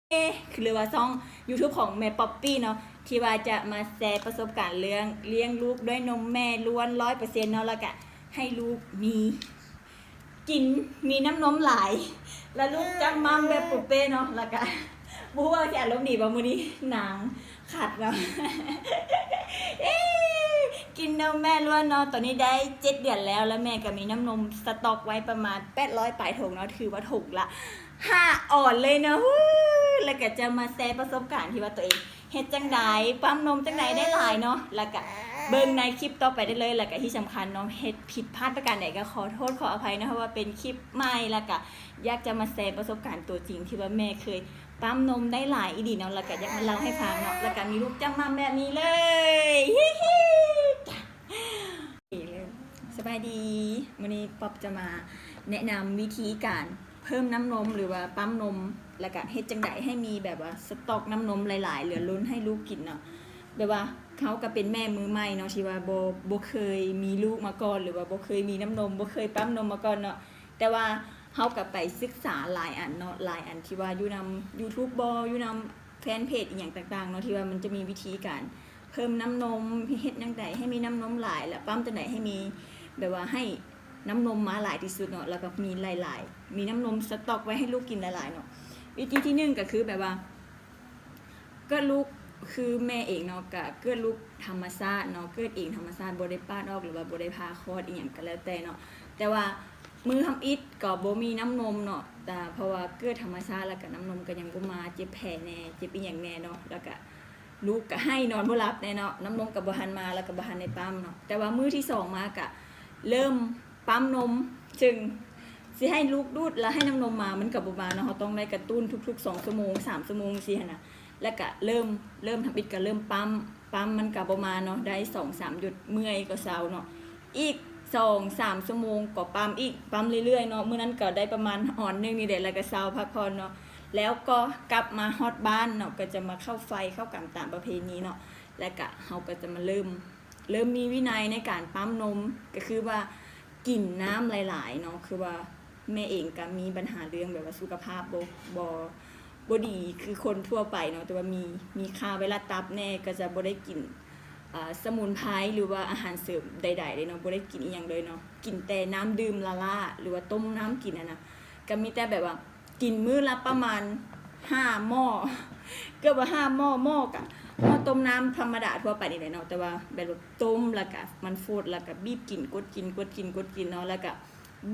ຫຼືວ່າຊ່ອງຢູທູບຂອງແມ່ປັອບປີ້ເນາະ ທີ່ວ່າຈະມາແຊປະສົບການເລື່ອງລ້ຽງລູກດ້ວຍນົມແມ່ລ້ວນຮ້ອຍເປີເຊັນເນາະ ແລ້ວກະໃຫ້ລູກມີ ກິນ ມີນ້ຳນົມຫຼາຍ ແລ້ວລູກຈຳໝ່ຳແບບປຸເປ້ເນາະ ແລ້ວກະບໍ່ຮູ້ວ່າຊິອາລົມດີບໍ່ມື້ນີ້ ນາງຂັດເນາະ ເອ ກິນນົມແມ່ລ້ວນເນາະ. ຕອນນີ້ໄດ້ເຈັດເດືອນແລ້ວ ແລ້ວແມ່ກະມີນ້ຳນົມສະຕັອກໄວ້ປະມານແປດຮ້ອຍປາຍຖົງເນາະ ຖືວ່າຖົງລະຫ້າອອນເລີຍເນາະ ແລ້ວກະຈະມາແຊປະສົບການທີ່ວ່າຕົວເອງ ເຮັດຈັ່ງໃດ ປ້ຳນົມຈັ່ງໃດໄດ້ຫຼາຍເນາະ ແລ້ວກະເບິ່ງໃນຄລິບຕໍ່ໄປໄດ້ເລີຍ ແລ້ວກະທີ່ສຳຄັນເນາະ ເຮັດຜິດພາດປະການໃດກະຂໍໂທດຂໍອະໄພເນາະ ເພາະວ່າເປັນຄລິບໃໝ່ ແລ້ວກະຢາກຈະມາແຊປະສົບການຕົວຈິງທີ່ວ່າແມ່ເຄີຍປ້ຳນົມໄດ້ຫຼາຍອີ່ຫຼີເນາະ ແລ້ວກະຢາກມາເລົ່າໃຫ້ຟັງເນາະ ແລ້ວກະມີລູກຈຳໝ່ຳແບບນີ້ເລີຍ ສະບາຍດີ ມື້ນີ້ປັອບຈະມາແນະນຳວິທີການເພີ່ມນ້ຳນົມ ຫຼືວ່າປ້ຳນົມ ແລ້ວກະເຮັດຈັ່ງໃດໃຫ້ມີແບບວ່າສະຕັອກນ້ຳນົມຫຼາຍໆ ເຫຼືອລົ້ນໃຫ້ລູກກິນເນາະ ແບບວ່າເຮົາກະເປັນແມ່ມືໃໝ່ເນາະ ທີ່ວ່າບໍ່ ບໍ່ເຄີຍມີລູກມາກ່ອນ ຫຼືວ່າບໍ່ເຄີຍມີນ້ຳນົມ ບໍ່ເຄີຍປ້ຳນົມມາກ່ອນເນາະ ແຕ່ວ່າເຮົາກະໄປສຶກສາຫຼາຍອັນເນາະ ຫຼາຍອັນທີ່ວ່າຢູ່ນຳຢູທູບບໍ ຢູ່ນຳແຟນເພຈອີ່ຫຍັງຕ່າງໆເນາະ ທີ່ວ່າມັນຈະມີວິທີການ ເພີ່ມນ້ຳນົມ ເຮັດຈັ່ງໃດໃຫ້ມີນ້ຳນົມຫຼາຍ ແລະປ້ຳຈັ່ງໃດໃຫ້ມີ ແບບວ່າໃຫ້ນ້ຳນົມມາຫຼາຍທີ່ສຸດເນາະ ແລ້ວກະມີຫຼາຍໆ ມີນ້ຳນົມສະຕັອກໄວ້ໃຫ້ລູກກິນຫຼາຍໆເນາະ. ວິທີທີໜຶ່ງກະຄືແບບວ່າ ເກີດລູກ ຄືແມ່ເອງເນາະ ກະເກີດລູກທຳມະຊາດເນາະ ເກີດເອງທຳມະຊາດ ບໍ່ໄດ້ປາດອອກ ຫຼືວ່າບໍ່ໄດ້ຜ່າຄອດອີ່ຫຍັງກະແລ້ວແຕ່ເນາະ ແຕ່ວ່າມື້ທຳອິດກະບໍ່ມີນ້ຳນົມເນາະ ແຕ່ເພາະວ່າເກີດທຳມະຊາດ ແລ້ວກະນ້ຳນົມກະຍັງບໍ່ມາ ເຈັບແຜແດ່ ເຈັບອີ່ຫຍັງແດ່ເນາະ ແລ້ວກະ ລູກກະໄຫ້ນອນບໍ່ຫຼັບແນ່ເນາະ ນ້ຳນົມກະບໍ່ທັນມາ ແລ້ວກະບໍ່ທັນໄດ້ປ້ຳເນາະ ແຕ່ວ່າມື້ທີສອງມາກະເລີ່ມປ້ຳນົມ ເຊິ່ງຊິໃຫ້ລູກດູດແລ້ວໃຫ້ນ້ຳນົມມາ ມັນກະບໍ່ມາເນາະ ເຮົາຕ້ອງໄດ້ກະຕຸ້ນທຸກໆສອງຊົ່ວໂມງ ສາມຊົ່ວໂມງຈັ່ງຊີ້ຫັ້ນນະ ແລ້ວກະເລີ່ມ ເລີ່ມທຳອິດກະເລີ່ມປ້ຳ ປ້ຳມັນກະບໍ່ມາເນາະ ໄດ້ສອງສາມຢົດ ເມື່ອຍກະເຊົາເນາະ ອີກສອງສາມຊົ່ວໂມງກະປ້ຳອີກ ປ້ຳເລື້ອຍໆເນາະ ມື້ນັ້ນກະໄດ້ປະມານອອນໜຶ່ງນີ້ແຫຼະ ແລ້ວກະເຊົາພັກຜ່ອນເນາະ ແລ້ວກໍກັບມາຮອດບ້ານເນາະ ກະຈະມາເຂົ້າໄຟເຂົ້າກຳຕາມປະເພນີເນາະ ແລ້ວກະເຮົາກະຈະມາເລີ່ມ ເລີ່ມມີວິໄນໃນການປ້ຳນົມ ກະຄືວ່າກິນນ້ຳຫຼາຍໆເນາະ ຄືວ່າແມ່ເອງກະມີບັນຫາເລື່ອງແບບວ່າສຸຂະພາບບໍ່ ບໍ່ ບໍ່ດີຄືຄົນທົ່ວໄປເນາະ ແຕ່ວ່າມີ ມີຄ່າໄວຣັສຕັບແດ່ ກະຈະບໍ່ໄດ້ກິນ ອາ ສະໝຸນໄພ ຫຼືວ່າອາຫານເສີມໃດໆເລີຍເນາະ ບໍ່ໄດ້ກິນອີ່ຫຍັງເລີຍເນາະ ກິນແຕ່ນ້ຳດື່ມລ້າໆ ຫຼືວ່າຕົ້ມນ້ຳກິນຫັ້ນນະ ກະມີແຕ່ແບບວ່າ ກິນມື້ລະປະມານຫ້າໝໍ້ ເກືອບວ່າຫ້າໝໍ້ ໝໍ້ກະໝໍ້ຕົ້ມນ້ຳທຳມະດາທົ່ວໄປນີ້ແຫຼະເນາະ ແຕ່ວ່າແບບວ່າຕົ້ມ ແລ້ວກະມັນຟົດ ແລ້ວກະບີບກິນ ກົດກິນ ກົດກິນ ກົດກິນເນາະ ແລ້ວກະ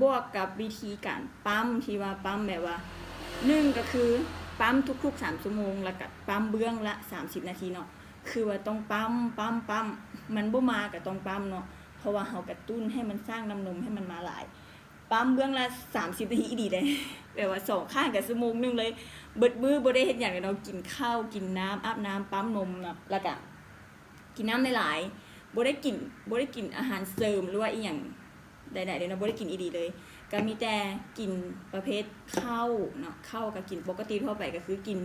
ບວກກັບວິທີການປ້ຳ ທີ່ວ່າປ້ຳແບບວ່າ ໜຶ່ງກະຄືປ້ຳທຸກໆສາມຊົ່ວໂມງ ແລ້ວກະປ້ຳເບື້ອງລະສາມສິບນາທີເນາະ ຄືວ່າຕ້ອງປ້ຳ ປ້ຳ ປ້ຳ ມັນບໍ່ມາກະຕ້ອງປ້ຳເນາະ ເພາະວ່າເຮົາກະຕຸ້ນໃຫ້ມັນສ້າງນ້ຳນົມໃຫ້ມັນມາຫຼາຍ ປ້ຳເບື້ອງລະສາມສິບນາທີອີ່ຫຼີເດ້ ແບບວ່າສອງຂ້າງກະຊົ່ວໂມງໜຶ່ງເລີຍ ເບິດມື້ບໍ່ໄດ້ເຮັດຫຍັງເລີຍເນາະ ກິນເຂົ້າ ກິນນ້ຳ ອາບນ້ຳ ປ້ຳນົມເນາະ ແລ້ວກະກິນນ້ຳຫຼາຍໆ ບໍ່ໄດ້ກິນ ບໍ່ໄດ້ກິນອາຫານເສີມ ຫຼືວ່າອີ່ຫຍັງໃດໆເລີຍເນາະ ບໍ່ໄດ້ກິນອີ່ຫຼີເລີຍ ກະມີແຕ່ກິນປະເພດເຂົ້າເນາະ ເຂົ້າກະກິນປົກກະຕິທົ່ວໄປ ກະຄືກິນ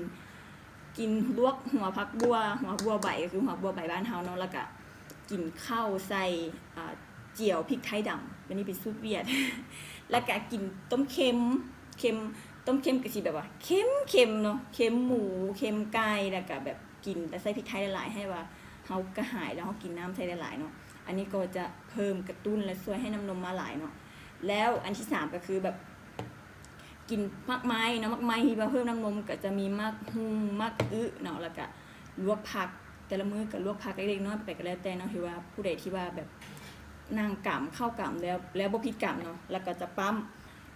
ກິນລວກຫົວຜັກບົ່ວ ຫົວບົວໃບ ກະຄືຫົວບົວໃບບ້ານເຮົາເນາະ ແລ້ວກະກິນເຂົ້າໃສ່ ອາ ຈຽວພິກໄທດຳ ອັນນີ້ເປັນສູດຫວຽດ ແລ້ວກະກິນຕົ້ມເຄັມ ເຄັມ ຕົ້ມເຄັມກະຊິແບບວ່າເຄັມໆເນາະ ເຄັມໝູ ເຄັມໄກ່ ແລ້ວກະແບບກິນແຕ່ໃສ່ພິກໄທຫຼາຍໆ ໃຫ້ວ່າເຮົາກະຫາຍ ແລ້ວເຮົາກິນນ້ຳໃສ່ຫຼາຍໆເນາະ ອັນນີ້ກໍຈະເພີ່ມກະຕຸ້ນ ແລະ ຊ່ວຍໃຫ້ນ້ຳນົມມາຫຼາຍເນາະ ແລ້ວອັນທີສາມກະຄືແບບ ກິນໝາກໄມ້ເນາະ ໝາກໄມ້ທີ່ວ່າເພີ່ມນ້ຳນົມກະຈະມີໝາກຫຸ່ງ ໝາກອຶເນາະ ແລ້ວກະລວກຜັກ ແຕ່ລະມື້ກະລວກຜັກເລັກໆນ້ອຍໆໄປກະແລ້ວແຕ່ເນາະ ທີ່ວ່າຜູ້ໃດທີ່ວ່າແບບນັ່ງກຳເຂົ້າກຳແລ້ວ ແລ້ວບໍ່ຜິດກຳເນາະ ແລ້ວກະຈະປ້ຳ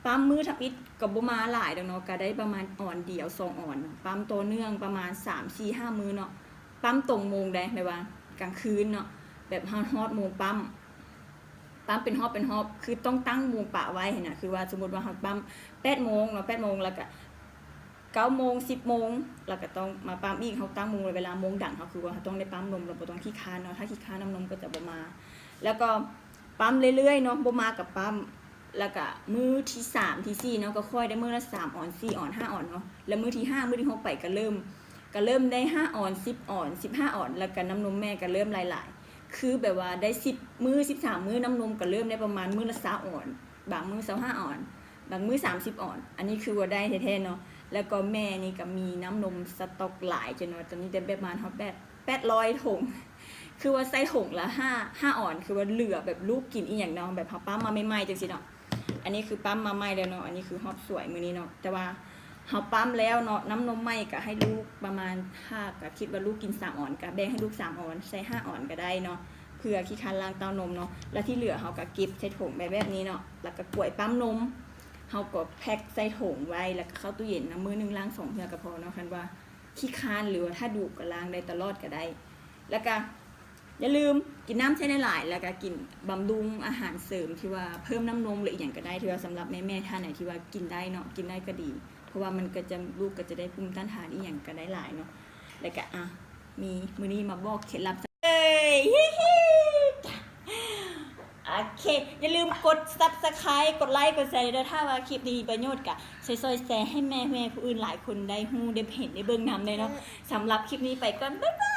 ປ້ຳມື້ທຳອິດກະບໍ່ມາຫຼາຍດອກເນາະ ກະໄດ້ປະມານອອນດຽວສອງອອນເນາະ ປ້ຳຕໍ່ເນື່ອງປະມານສາມ ສີ່ ຫ້າມື້ເນາະ ປ້ຳຕົງໂມງໃດ໋ ແບບວ່າກາງຄືນເນາະ ແບບເຮົາຮອດໂມງປ້ຳ ປ້ຳເປັນຮອບເປັນຮອບ ຄືຕ້ອງຕັ້ງໂມງປະໄວ້ຫັ້ນນະ ຄືວ່າສົມມຸດວ່າເຮົາປ້ຳແປດໂມງເນາະ ແປດໂມງ ແລ້ວກະເກົ້າໂມງ ສິບໂມງ ແລ້ວກະຕ້ອງມາປ້ຳອີກ ເຮົາຕັ້ງໂມງ ເວລາໂມງດັງເຮົາ ຄືວ່າເຮົາຕ້ອງໄດ້ປ້ຳນົມ ແລ້ວບໍ່ຕ້ອງຂີ້ຄ້ານເນາະ ຖ້າຂີ້ຄ້ານນ້ຳນົມກະຈະບໍ່ມາ ແລ້ວກໍປ້ຳເລື້ອຍໆເນາະ ບໍ່ມາກະປ້ຳ ແລ້ວກະມື້ທີສາມ ທີສີ່ເນາະ ກະຄ່ອຍໄດ້ມື້ລະສາມອອນ ສີ່ອອນ ຫ້າອອນເນາະ ແລ້ວມື້ທີຫ້າ ມື້ທີຫົກໄປກະເລີ່ມ ກະເລີ່ມໄດ້ຫ້າອອນ ສິບອອນ ສິບຫ້າອອນ ແລ້ວກະນ້ຳນົມແມ່ກະເລີ່ມຫຼາຍໆ ຄືແບບວ່າໄດ້ສິບມື້ ສິບສາມມື້ ນ້ຳນົມກະເລີ່ມໄດ້ປະມານມື້ລະຊາວອອນ ບາງມື້ຊາວຫ້າອອນ ບາງມື້ສາມສິບອອນ ອັນນີ້ຄືວ່າໄດ້ແທ້ໆເນາະ แล้วก็แม่นี่ก็มีน้ำนมสต็อกหลายจ้ะเนาะ ตอนนี้ได้แบบประมาณฮอดแบบแปดร้อยถุง คือว่าใส่ถุงละห้า ห้าออนซ์ คือว่าเหลือแบบลูกกินอีหยังเนาะ แบบเฮาปั๊มมาใหม่ๆ จังซี่เนาะ อันนี้คือปั๊มมาใหม่แล้วเนาะ อันนี้คือฮอบสวยมื้อนี้เนาะ แต่ว่าเฮาปั๊มแล้วเนาะ น้ำนมใหม่ก็ให้ลูกประมาณ ถ้าก็คิดว่าลูกกินสามออนซ์ ก็แบ่งให้ลูกสามออนซ์ ใส่ห้าออนซ์ก็ได้เนาะ เพื่อขี้คร้านล้างเต้านมเนาะ แล้วที่เหลือเฮาก็เก็บใส่ถุงไปแบบนี้เนาะ แล้วก็กล้วยปั๊มนม เฮาก็แพ็กใส่ถุงไว้ แล้วก็เข้าตู้เย็นนะ มื้อหนึ่งล้างสองเทื่อก็พอเนาะ คันว่าขี้คร้าน หรือว่าถ้าดุก็ล้างได้ตลอดก็ได้ แล้วก็อย่าลืมกินน้ำใส่หลายๆ แล้วก็กินบำรุงอาหารเสริมที่ว่าเพิ่มน้ำนมหรืออีหยังก็ได้ ที่ว่าสำหรับแม่ๆ ท่านไหนที่ว่ากินได้เนาะ กินได้ก็ดี เพราะว่ามันก็จะ ลูกก็จะได้ภูมิต้านทานอีหยังก็ได้หลายเนาะ แล้วก็ อ่ะ มีมื้อนี้มาบอกเคล็ดลับ เอ้ย โอเค อย่าลืมกด Subscribe กดไลค์ กดแชร์เด้อ ถ้าว่าคลิปนี้มีประโยชน์ก็ช่วยๆ แชร์ให้แม่ๆ ผู้อื่นหลายคนได้ฮู้ ได้เห็น ได้เบิ่งนำแน่เนาะ สำหรับคลิปนี้ไปก่อน บ๊ายบาย